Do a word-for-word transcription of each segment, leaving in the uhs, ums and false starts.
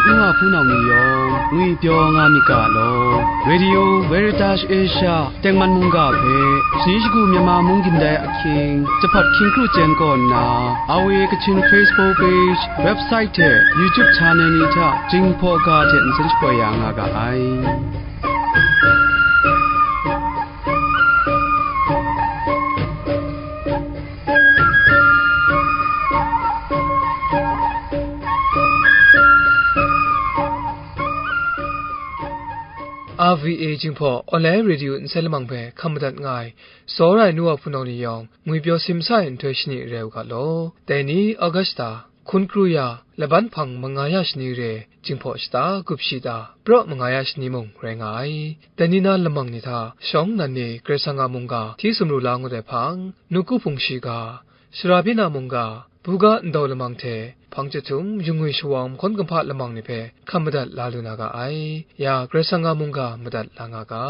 N wa hpunau ni yawng ngwipyaw nga myit ga law, Radio Veritas Asia tengman mungga hpe, shani shagu Myanmar mung gindai ahkying, jahpat hkying kru chyen kaw nna, R V A Kachin Facebook page, website hte YouTube channel ni hta Jinghpaw ga hte nsen shapoi ya nga ga ai. R V A Jinghpaw Online Radio nsen lamang hpe hkam madat nga ai, tsawra ai nu wa hpunau ni yawng, ngwipyaw simsa ai nhtoi shani rai u ga law. Dai ni August hta, hkun kru ya, laban hpang manga ya shani re, Jinghpaw shata gup shi ta, praw manga ya shani mung rai nga ai. Dai ni na lamang ni hta, shawng nnan ni Karai Kasang a mungga hti sumru la ngut ai hpang, nawku hpung shiga, sara byin a mungga, buga ndau lamang hte, hpang chyahtum, yungwi shawawng, mahkawn kumhpa lamang ni hpe hkam madat la lu na ga ai. Ya, Karai Kasang a mungga madat la nga ga.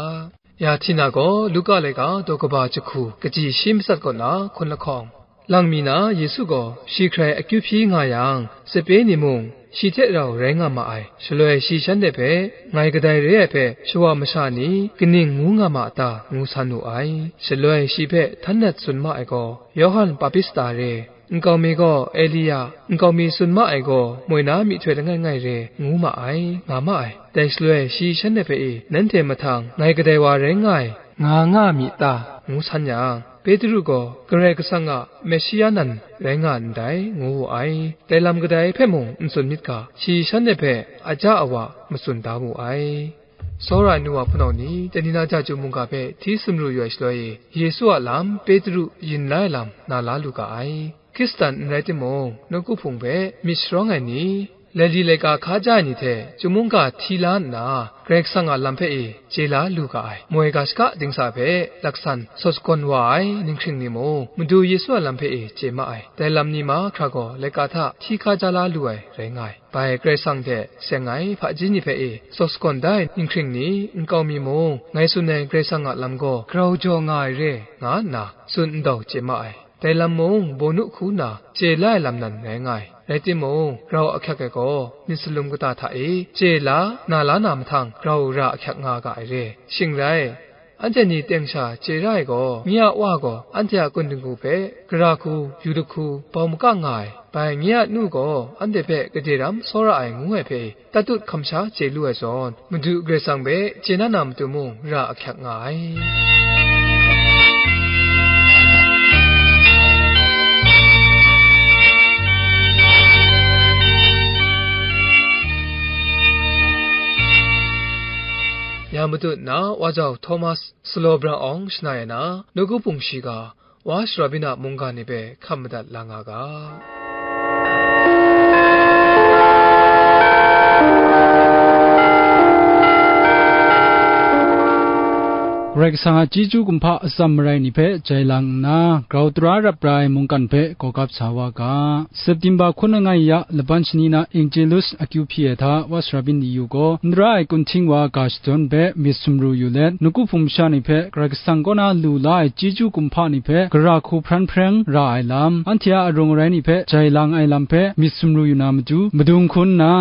Ya, Htina gaw Luka laika daw kaba jahku kaji shi matsat kaw na hkun lahkawng, lang mi na Yesu gaw shi hkrai akyu hpyi nga yang, sape ni mung shi hte rau rai nga ma ai. Shaloi shi shanhte hpe, ngai kadai re ai hpe shawa masha ni kaning ngu nga ma ta, ngu san wu ai. Shaloi shi hpe htan nat tsun ma ai gaw, Yawhan Papista re, nkau mi gaw Elia, nkau mi tsun ma ai gaw moi na myihtoi langai ngai re, ngu ma ai, nga ma ai. Dai shaloi shi shanhte hpe e, nanhte mahtang ngai kadai wa rai nga ai, nga nga myit ta, ngu san yang, Petru gaw Karai Kasang a Meshia nan rai nga ndai, ngu wu ai. Dai lam kadai hpe mung n tsun myit ga, shi shanhte hpe aja awa matsun da mu ai. Tsawra ai nu wa hpunau ni, dai ni na chyeju mungga hpe hti sumru yu ai shaloi e, Yesu a lam Petru yin la ai lam na la lu ga ai. Hkristan n rai timung, nawku hpung hpe myit sharawng ai ni, laili laika hkaja ai ni hte chyum mungga hti la nna, Karai Kasang a lam hpe e chye la lu ga ai. Moi ga shaka dingsa hpe laksan sawt sagawn wa ai ninghkring ni mung, Madu Yesu a lam hpe e chye ma ai. Dai lam ni mahkra gaw laika hta hti hkaja la lu ai rai nga ai. Bai Karai Kasang hte seng ai hpaji ni hpe e sawt sagawn da ai ninghkring ni, nkau mi mung, ngai tsun ai Karai Kasang a lam gaw grau jaw nga ai re, nga nna tsun ndau chye ma ai. Dai lam mung, bawnu hku nna chye la ai lam nan rai nga ai. Rai timung, grau ahkyak ai gaw, myit salum kata hta e chye la, na la na mahtang, grau ra ahkyak nga ga ai re. Shing rai, anhte ni teng sha chye ra ai gaw, nye a Wa gaw anhte a kun dingku hpe, gara hku, yu dahku, bau maka nga ai. Bai nye a nu gaw anhte hpe gade ram tsawra ai ngu ai hpe, tatut hkam sha chye lu ai zawn, Madu Karai Kasang hpe chye na na matu mung ra ahkyak nga ai. Ya matut na, Wa Jau Thomas, Salaw Brang Awng shana ya na, nawku hpung shiga, Wa Shara Byin a mungga ni hpe hkam madat la nga ga. Karai Kasang a chyeju kumhpa atsam marai ni hpe jai lang nna, grau tara rap ra ai mungkan hpe gawgap sa wa ga. September hkun langai ya laban shani na Angelus akyu hpyi ai hta Wa Shara Byin Li Yu gaw, n dara ai kunhting wa ga shadawn hpe myit sumru yu let, nawku hpung masha ni hpe Karai Kasang kaw na lu la ai chyeju kumhpa ni hpe gara hku hparan hpareng ra ai lam, anhte a arung arai ni hpe jai lang ai lam hpe myit sumru yu na matu, madung hkun nna,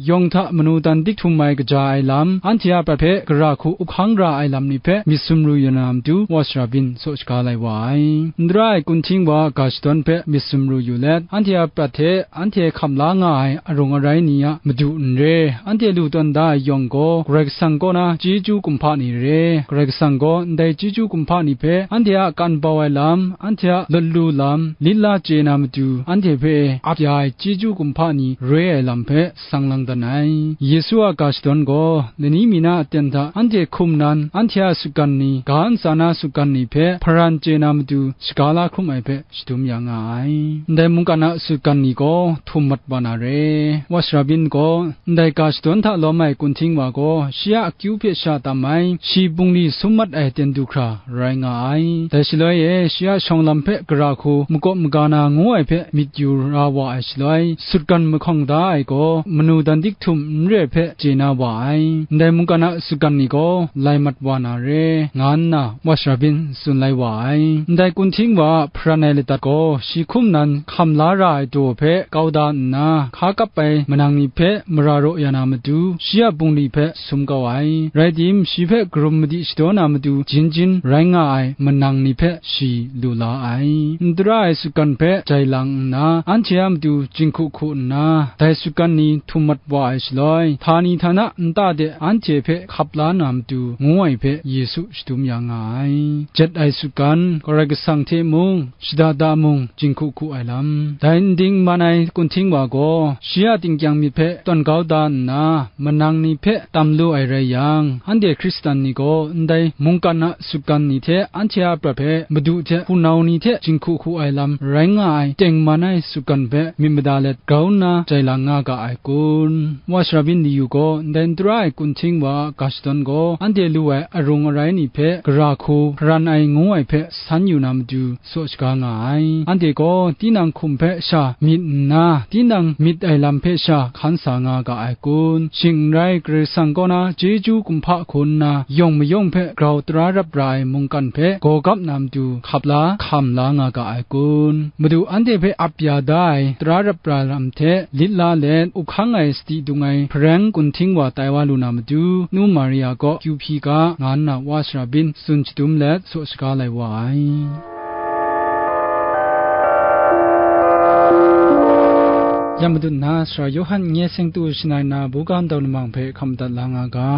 yawng hta manu dan dik htum ai kaja ai lam, anhte a prat hpe gara hku up hkang ra ai lam ni hpe myit sumru yu na matu, Wa Shara Byin saw shaga lai wa ai. N dara ai kunhting wa ga shadawn hpe myit sumru yu let, anhte a prat hte anhte hkam la nga ai arung arai ni a madu n re, anhte lu tawn da ai yawng gaw, Karai Kasang kaw na chyeju kumhpa ni re. Karai Kasang gaw ndai chyeju kumhpa ni hpe anhte a kan bau ai lam, anhte a lawt lu lam, lit la chye na matu, anhte hpe ap ya ai chyeju kumhpa ni re ai lam hpe sang lang dan ai. Yesu a ga shadawn gaw, lani mi na aten hta anhte hkum nan, anhte a sutgan ni, ga ntsa na sutgan ni hpe hparan chye na matu, shaga la hkrum ai hpe shadum ya nga ai. Ndai mungkan a sutgan ni gaw htum mat wa na re. Wa Shara Byin gaw, ndai ga shadawn hta lawm ai kunhting wa gaw, shi a akyu hpe sha tam ai, shi bungli sum mat ai ten du hkra rai nga ai. Dai shaloi e, shi a shawng lam hpe gara hku makawp maga na ngu ai hpe myit yu ra wa ai shaloi, sutgan mahkawng da ai gaw, manu dan dik htum n re hpe chye na wa ai. Ndai mungkan a sutgan ni gaw, lai mat wa na re. nga nna Wa Sara Byin tsun lai wa ai. Ndai kunhting wa a hparan ai ladat gaw, shi hkum nan hkam la ra ai daw hpe kau da nna, hka kap ai manang ni hpe mara raw ya na matu, shi a bungli hpe sum kau ai. Rai tim, shi hpe karum madi shadaw na matu, jin jin rai nga ai manang ni hpe shi lu la ai. N tara ai sutgan hpe jai lang nna, anhte a matu jinghku hku nna, dai sutgan ni htum mat wa ai shaloi, htani htana nta de anhte hpe hkap la na matu, ngu ai hpe Yesu shadum ya nga ai. Jet ai sutgan, Karai Kasang hte mung, shada da mung, jinghku hku ai lam. Dai n ding man ai kunhting wa gaw, shi a tingkyang myit hpe tawn kau da nna, manang ni hpe tam lu ai rai yang, anhte Hkristan ni gaw ndai mungkan a sutgan ni hte anhte a prat hpe Madu hte hpunau ni hte jinghku hku ai lam rai nga ai tengman ai sutgan hpe myit mada let grau nna jai lang nga ga ai kun? Wa Sara Byin Liyu gaw ndai n tara ai kunhting wa a ga shadawn gaw, anhte lu ai arung arai ni hpe gara hku hparan ai ngu ai hpe san yu na matu, saw shaga nga ai. Anhte gaw tinang hkum hpe sha myit nna, tinang myit ai lam hpe sha hkan sa nga ga ai kun? Shing n rai, Karai Kasang kaw na chyeju kumhpa hku nna yawng mayawng hpe grau tara rap ra ai mungkan hpe gaw gap na matu hkap la hkam la nga ga ai kun? Madu anhte hpe ap ya da ai tara rap ra lam hte lit la let, up hkang ai sadi dung ai hpareng kunhting wa tai wa lu na matu, Nu Maria kaw kyu hpyi ga, nga nna Wa Sara Byin tsun shadum let, saw shaga lai wa ai. Ya madat nna, Sara Yawhan nye seng tu shangai na buga ndau lamang hpe hkam madat la nga ga.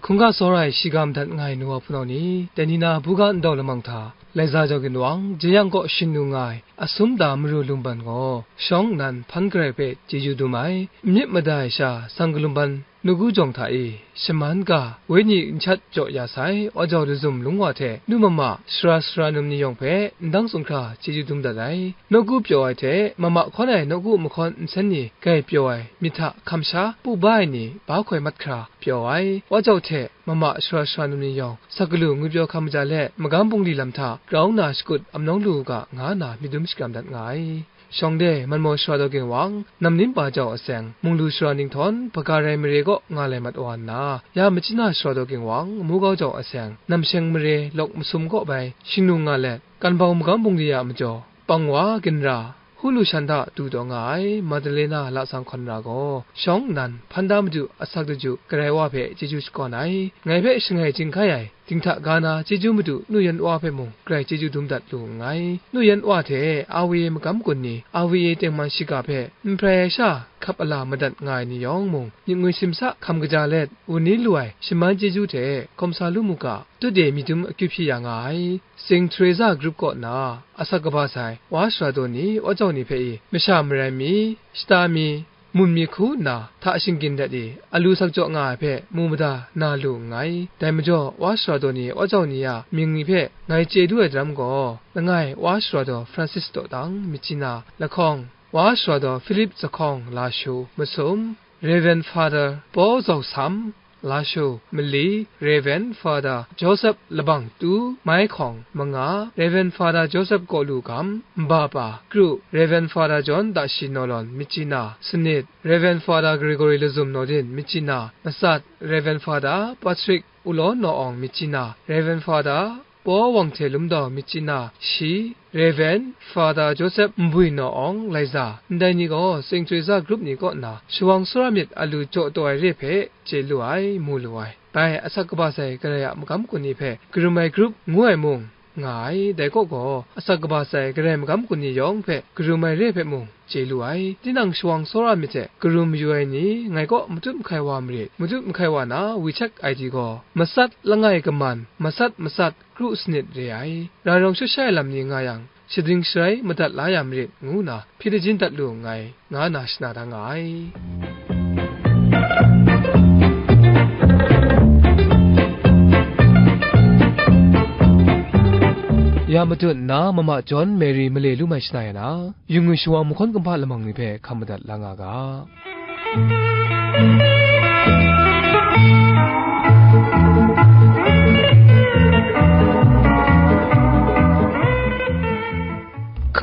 Hkungga tsawra ai shiga madat nga ai nu wa hpunau ni, dai ni na buga ndau lamang hta, Laiza jau ginwang, jeyang kaw shin nu nga ai, asum da maru lungban gaw, shawng nnan hpan garai hpe chyeju dum ai, n myit mada ai sha, sang galum ban nawku jawng hta e, shaman ga, wenyi nchat jaw ya sai, wa jau lazum lung wa hte, nu mama, sara sara num ni yawng hpe, ndang tsun hkra chyeju dum dat ai, nawku pyaw ai hte, mama hkawn ai nawku mahkawn nsen ni gai pyaw ai, myit hta hkam sha, pu ba ai ni, ba hkoi mat hkra pyaw ai, wa jau hte, mama sara sara num ni yawng, sa galu ngwipyaw hkam maja let, magam bungli lam hta grau nna shakut amnawng lu u ga, nga nna myit dum shakram dat nga ai. Shawng de, Manmaw Sara Daw Ginwang, Namnim Ba Jau Aseng, Munglu Sara Ninghtawng, Hpaga Rai Mare kaw nga lai mat wa nna, ya Machina Sara Daw Ginwang, Mugau Jau Aseng, Namsheng Mare, Lawk Masum kaw bai shingnu nga let, Kanbau Magam Bungli a majaw, Pangwa, Ginra, Hulu Shan hta du taw nga ai Madalena Lasang Hkawn Ra gaw, shawng nnan, hpan da madu asak daju garai wa hpe chyeju shakawn ai, ngai hpe shangai chyinghkai ai, dinghta ga na chyeju madu Nu Yan Wa hpe mung grai chyeju dum dat lu nngai. Nu Yan Wa hte R V A magam kun ni R V A tengman shiga hpe n prai ai sha hkap ala madat nga ai ni yawng mung, myit ngwi simsa hkam kaja let, wun ni lu ai shaman chyeju hte hkawm sa lu mu ga, tut e myit dum akyu hpyi ya nga ai. Saint Teresa Group kaw na asak kaba sai wa sara daw ni, wa jau ni hpe i, masha marai mi, shata mi, mun mi hku nna hta shinggyim dat i, alu sak jaw nga ai hpe mu mada na lu nngai. Dai majaw, wa sara daw ni, wa jau ni a mying ni hpe ngai chye lu ai daram gaw, langai wa sara daw Francis Dawtang, Myitkyina, lahkawng, wa sara daw Philip Zahkawng, Lashu, Masum, Rev. Father Paul Zau Sam, Lashu, Mali, Rev. Father Joseph Labang Tu, Mai Hkawng, Manga, Rev. Father Joseph Kaw Lu Gam, Nbaba, Kru, Rev. Father John Dashi Nawlawn, Myitkyina, Sanit, Rev. Father Gregory Lazum Nawdin, Myitkyina, Masat, Rev. Father Patrick Ulaw Naw Awng, Myitkyina, Rev. Father Paw Wang Hte Lum Daw, Myitkyina, shi, Rev. Father Joseph Nbwi Naw Awng, Laiza, ndai ni gaw Saint Teresa Group ni kaw na shawang tsawra myit alu jaw taw ai re hpe chye lu ai, mu lu ai. Bai, asak kaba sai Karai a magam kun ni hpe karum ai grup ngu ai mung nga ai, dai kaw gaw, asak kaba sai Karai magam kun ni yawng hpe karum ai re hpe mung chye lu ai. Tinang shawang tsawra myit hte karum mayu ai ni, ngai kaw matut mahkai wa marit, matut mahkai wa na WeChat I D gaw, Masat Langai Kaman, Masat Masat Kru Sanit re ai. Ra rawng shut sha ai lam ni nga yang, shading sharai madat la ya marit, ngu nna hpyi lajin dat lu nngai, nga nna shana da nga ai. Ya matut nna, mama John Mary male lu mai shana ya na, yu ngwi shawang mahkawn kumhpa lamang ni hpe hkam madat la nga ga.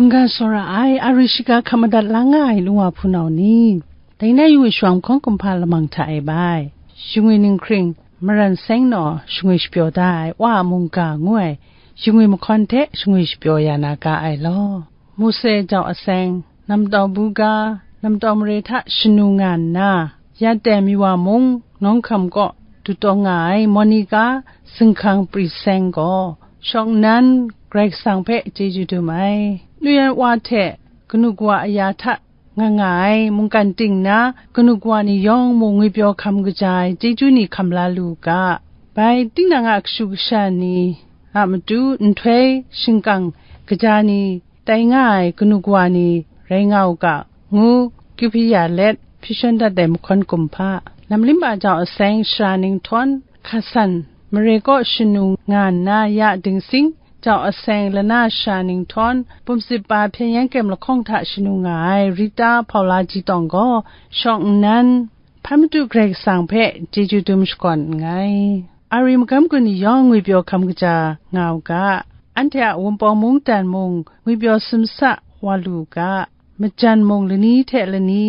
Mungga tsawra ai, ari shiga hkap madat la nga ai lung wa hpunau ni, dai na yu ai shawng hkawng kumhpa lamang hta e bai, shingwi ninghkring, maran seng naw shingwi shapyaw da ai, wa a mungga ngu ai, shingwi mahkawn hte shingwi shapyaw ya na ga ai law. Mose jau aseng, namtau buga, namtau mare hta shanu nga nna, Yarden mi wa mung, nawng hkam kaw dutawng nga ai Monica zinghkang pri seng gaw, shawng nnan Karai Kasang hpe chyeju dum ai. Nu yan wa hte kanu kawa aya hta nga nga ai mungkan ting na kanu kawa ni yawng mung ngwipyaw hkam kaja ai chyeju ni hkam la lu u ga. Bai tinang a kashu kasha ni a matu nhtoi shingkang kaja ni tai nga ai kanu kawa ni rai nga u ga, ngu kyu hpyi ya let, hpyi shawn dat ai mahkawn kumhpa, Namlimba jau aseng shara ninghtawn, hkasan mare kaw shanu nga nna ya dingsing, jau aseng lana shara ninghtawn, bumsip pa hpyen yan kem lahkawng hta shanu nga ai Rita Hpaula Jitawng gaw, shawng nnan, Hpa Madu Karai Kasang hpe chyeju dum shakawn nngai. Ari magam gun ni yawng ngwipyaw hkam kaja nga u ga, anhte a Wunpawng mungdan mung ngwipyaw sumsa wa lu u ga, majan mung lani hte lani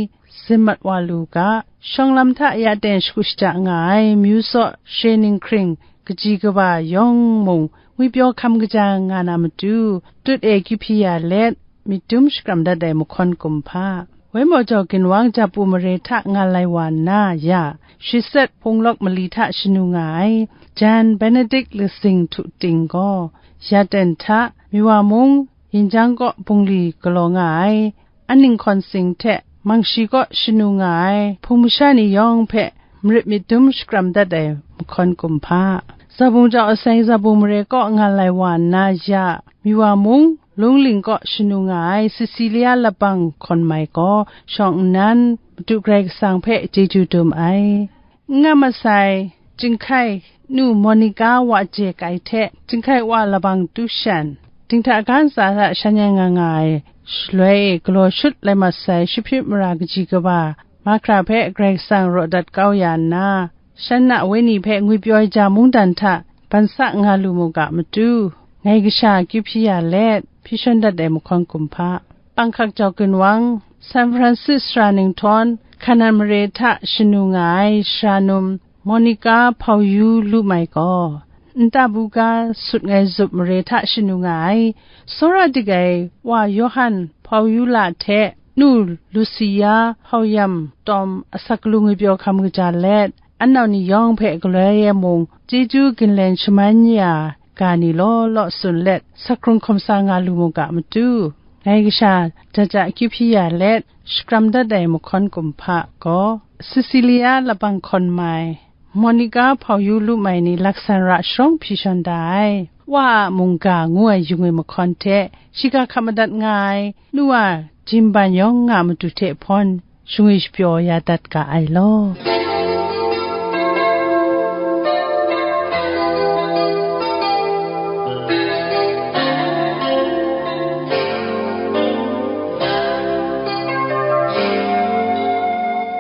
zin mat wa lu u ga, shawng lam hta ya ten shagu shaja nga ai Myu Saw Shwe Ninghkring kaji kaba yawng mung ngwipyaw hkam kaja nga na matu, tut e kyu hpyi ya let, myit dum shakram dat ai mahkawn kumhpa. Waimaw jau ginwang Japu mare hta nga lai wa nna ya, Shiset Hpunglawk mali hta shanu nga ai, Jan Benedict Lasing Htu Ting gaw, Yarden hta, Miwa mung, Yin Jang kaw bungli galaw nga ai, An Ning Hkawn Sing hte, Mangshi kaw shanu nga ai, hpung masha ni yawng hpe, marit myit dum shakram dat ai mahkawn kumhpa. Zabung jau aseng Zabu mare kaw nga lai wa nna ya, Miwa mung, Lungling kaw shanu nga ai Cecilia Labang Hkawn Mai gaw shawng nnan Madu Karai Kasang hpe chyeju dum ai. N nga masai, Jinghkai nu Monica wa je kai hte, Jinghkai wa Labang Tu Shan, dinghta ga ntsa hta shan yan nga nga ai, shaloi e galaw shut lai masai Shahprit mara kaji kaba, mahkra hpe Karai Kasang raw dat kau ya nna, shan na wenyi hpe ngwipyaw ai ja mungdan hta ban sa nga lu mu ga matu, ngai kasha akyu hpyi ya let, hpyi shawn dat ai mahkawn kumhpa. Panghkak jau ginwang, San Francis sara ninghtawn, Hkanan mare hta shanu nga ai sara num, Monica Hpau Yu Lu Mai gaw, nta buga sut ngai zup mare hta shanu nga ai, tsawra dik ai wa Yawhan Hpau Yu La hte nu Lusia Hpau Yam Tawm asak lu ngwipyaw hkam kaja let, an nau ni yawng hpe galoi e mung chyeju ginlen shaman ya ga ni law law tsun let, sakrung hkawm sa nga lu mu ga matu, ngai kasha ja ja akyu hpyi ya let, shakram dat ai mahkawn kumhpa gaw, Cecilia Labang Hkawn Mai, Monica Hpau Yu Lu Mai ni laksan ra sharawng hpyi shawn da ai, Wa a mungga ngu ai yu ngwi mahkawn hte, shiga hkap madat nga ai, nu wa Jimban yawng nga matu hte hpawn, shangwi shapyaw ya dat ga ai law.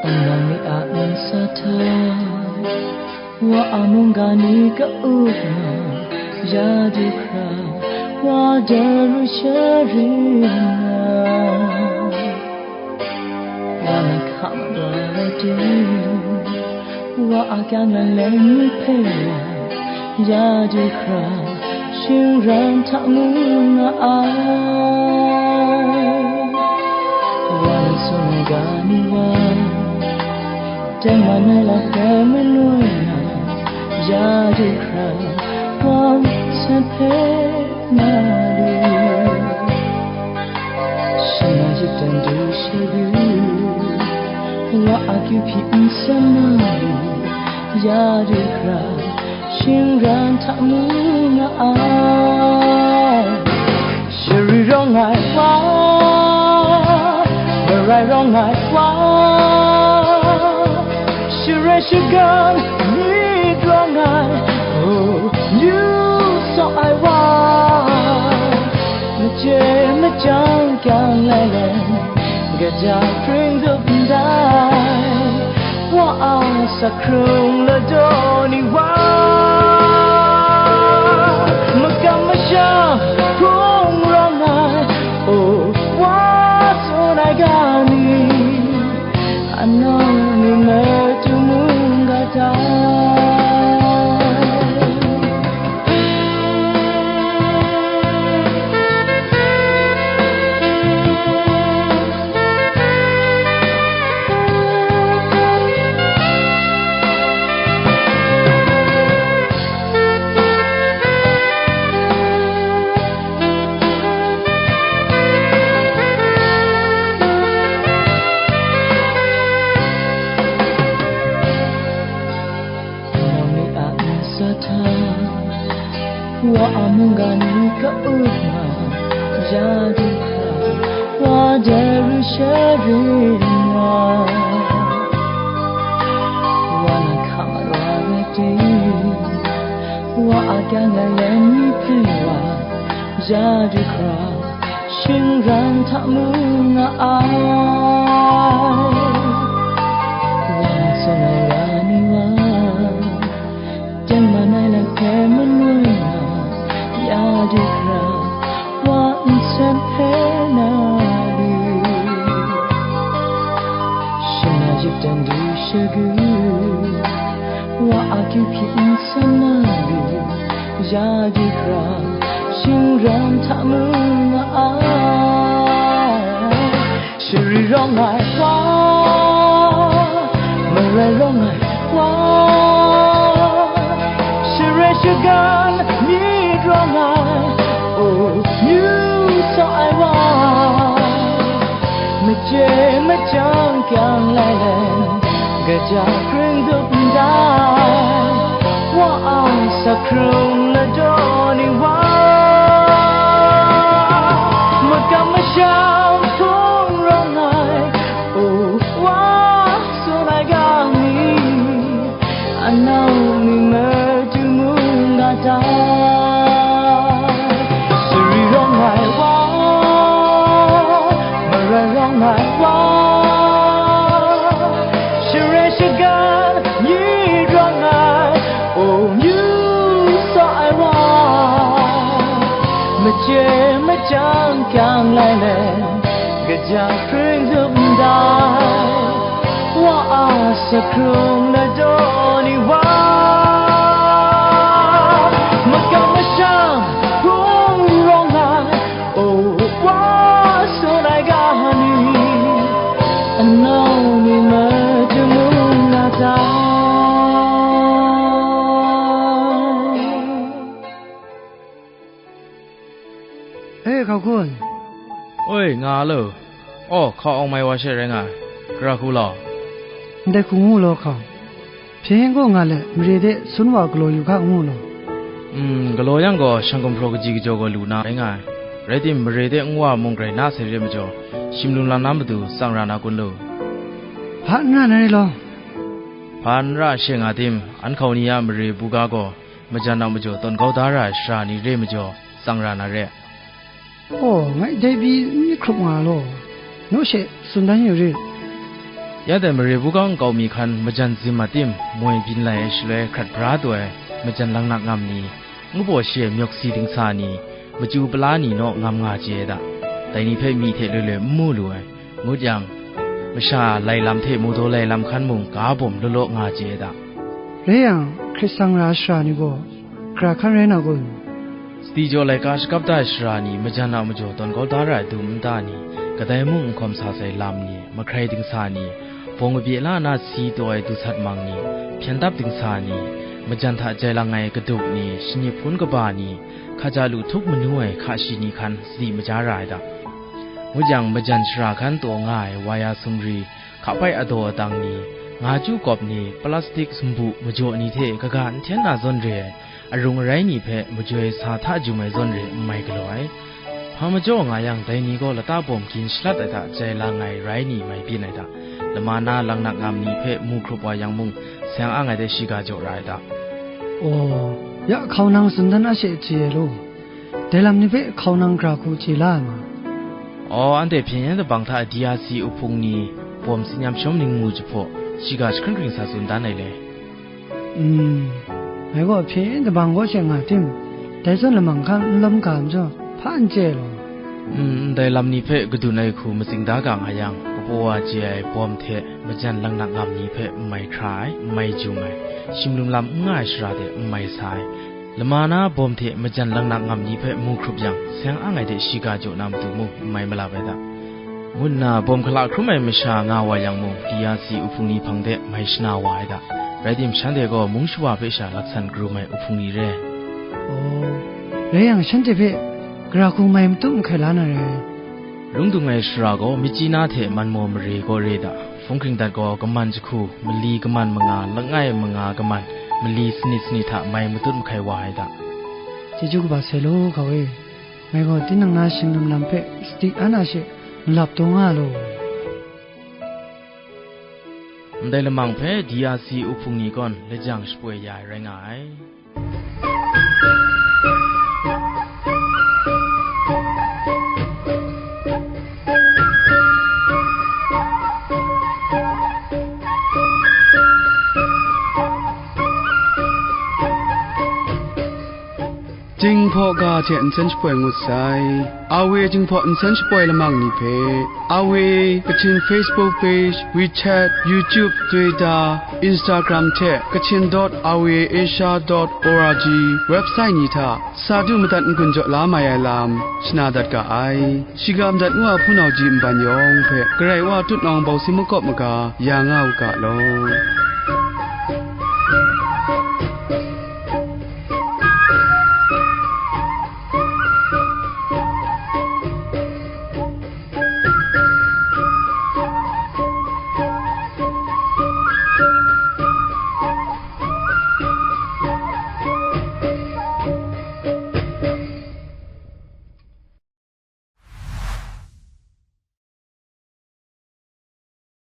Nang ni a nsa hta, wa a mungga ni ka-u nga, ya du hkra, wa daru sharin nga. Wa na hka mada rai tu, wa a kyang lanleng ni hpe wa, ya du hkra, shingran hta mu nga ai. Wa na tsun ai ga ni wa, dai man ai lam hpe manoi na, ya du hkra, wa san hpe na lu. Shana yip dan du she yu, wa a kyu hpyi n san na lu, ya du hkra, shingran hta mu nga ai. Shari rawng ai wa, marai rawng ai wa, sharai shagan myit rawng ai, oh, yu saw ai wa, maje majang kyang lai lai, kaja hpring dup ndai, wa a sakrung ladaw ni wa, makam masha hpung rawng ai, oh, Wa a mungga ni ka-up nga, ya du hkra, wa dai ru sharin nga. Wa na hka mat wa rai ting, wa a kyan lai len ni hpe wa, ya du hkra, shingran hta mu nga ai. Wa na tsun ai wa ni wa, tengman ai lam hpe manoi nga, ya du hkra, wa nsen hpe na lu. Shing na yip dan du shagu, wa a kyu hpyi nsen na lu, ya du hkra, shingran hta mu nga ai. Shari rawng ai wa, marai rawng ai wa, share shagan myit rawng ai, o, myu sa ai wa, maje majang kyang lai lai, kaja hkring dup ndai, wa a sa hkrung ladaw ni wa, makam masham hpung rawng ai, o, wa tsun ai ga mi, anau mi matu mu nga ta. Shari rawng ai wa, marai rawng ai wa, share shagan myit rawng ai, o, myu sa ai wa, maje majang kyang lai let, kaja hkring zup ndai, wa a sa hkrung ladaw ni wa, makam masham hpung rawng ai, o, wa tsun ai ga ni, anau mi matu mu nga ta. E, hkau hkun. Oi, nga lo. Aw, hkau awng mai wa she rai nga ai. Gara hku law. Ndai hku ngu law hkau. Hpyen yen kaw nga let, mare de sun wa galaw yu hka ngu law. Mm, galaw yang gaw, shang gumhpraw kaji kajaw gaw lu na rai nga ai. Rai timung, mare de nwa mung grai na sai re majaw, shim lung lang na matu tsang ra na kun lu? Hpa n ra na re law. Hpa n ra she nga tim, an hkau ni a mare buga gaw, majan a majaw tawn kau da ra ai sara ni re majaw, tsang ra na re. Aw, ngai dai pyi n myit hkrup nga law, naw she tsun dan yu rit. Ya dai mare buga nkau mi hkan majan zim a tim, moi byin lai ai shaloi hkrat bra taw ai majan langnak ngam ni, npu shi ai myawk si dingsa ni, machyu pala ni naw ngam nga chye ai ta, dai ni hpe myi hte loi loi n mu lu ai, ngut yang, masha lai lam hte mawdaw lai lam hkan mung ga bawm law law nga chye ai ta. Rai yang, hkrit tsang ra ai sara ni gaw, gara hkan rai na kun? Sadi jaw laika shakap da ai sara ni, majan a majaw tawn kau da ra ai dum nta ni, kadai mung n hkawm sa sai lam ni, mahkrai dingsa ni, bawng kabye la na si taw ai dusat mang ni, hpyen dap dingsa ni, majan hta jai lang ai kadup ni, shanyi hpun kaba ni, hkaja lu htup manu ai hka shi ni hkan sadi maja ra ai ta. Ngut yang, majan sara hkan taw nga ai waya sumri, hkapai adaw adang ni, nga chyu kawp ni, plastik sumbu majaw ni hte kaga n hten na zawn re ai, arung arai ni hpe majoi sa hta jum ai zawn re n mai galaw ai. Hpa majaw nga yang, dai ni gaw lata bawm gin shalat ai hta jai lang ai rai ni mai byin ai ta, lama na langnak ngam ni hpe mu hkrup wa yang mung, seng ang ai de shiga jaw ra ai ta. Aw, ya hkau nang tsun dan a she chye ai law, dai lam ni hpe hkau nang gara hku chye la ai ma? Aw, anhte hpyen yen dabang hta D R C uhpung ni, bawm tsin yam shawm ningmu jahpaw, shiga jahkring kring sa tsun dan ai le. Mm, ngai gaw hpyen yen dabang kaw she nga tim, dai zawn lamang hkan n lawm ga majaw, hpa n chye law. Mm, ndai lam ni hpe gadun ai hku matsing da ga nga yang, kapaw wa chye ai bawm hte majan langnak ngam ni hpe n mai hkra ai, n mai jung ai, shim lung lam n nga ai sara de n mai sa ai, lama na bawm hte majan langnak ngam ni hpe mu hkrup yang, seng ang ai de shiga jaw na matu mung n mai malap ai ta. Ngu nna bawm hkala hkrum ai masha nga wa yang mung, D R C uhpung ni hpang de mai shana wa ai ta. Rai tim, shanhte gaw mung shawa hpe sha laksan karum ai uhpung ni re. Aw, rai yang, shanhte hpe gara hku mai matut mahkai la na re. Lung dung ai sara gaw, myit chyi na hte man maw mare gaw re ta. Hpung hkring dat gaw, kaman jahku, mali kaman manga, langai manga kaman, mali sanit sanit hta mai matut mahkai wa ai ta. Chyeju kaba sai law, Hkau e. Ngai gaw tinang na shinglum lam hpe sadi an a she malap taw nga law. Ndai lamang hpe D R C uhpung ni gawn lajang shapoi ya ai rai nga ai. Jinghpaw ga hte nsen shapoi ngut sai. A W Jinghpaw nsen shapoi lamang ni hpe, A W Kachin Facebook page, WeChat, YouTube, Twitter, Instagram hte Kachin dot R W A Asia dot O R G website ni hta sa du madat n-gun jaw la mai ai lam shana dat ga ai. Shiga madat ngu a hpunau ji nban yawng hpe Karai Wa tutnawng bawsi makawp maga ya nga u ga law.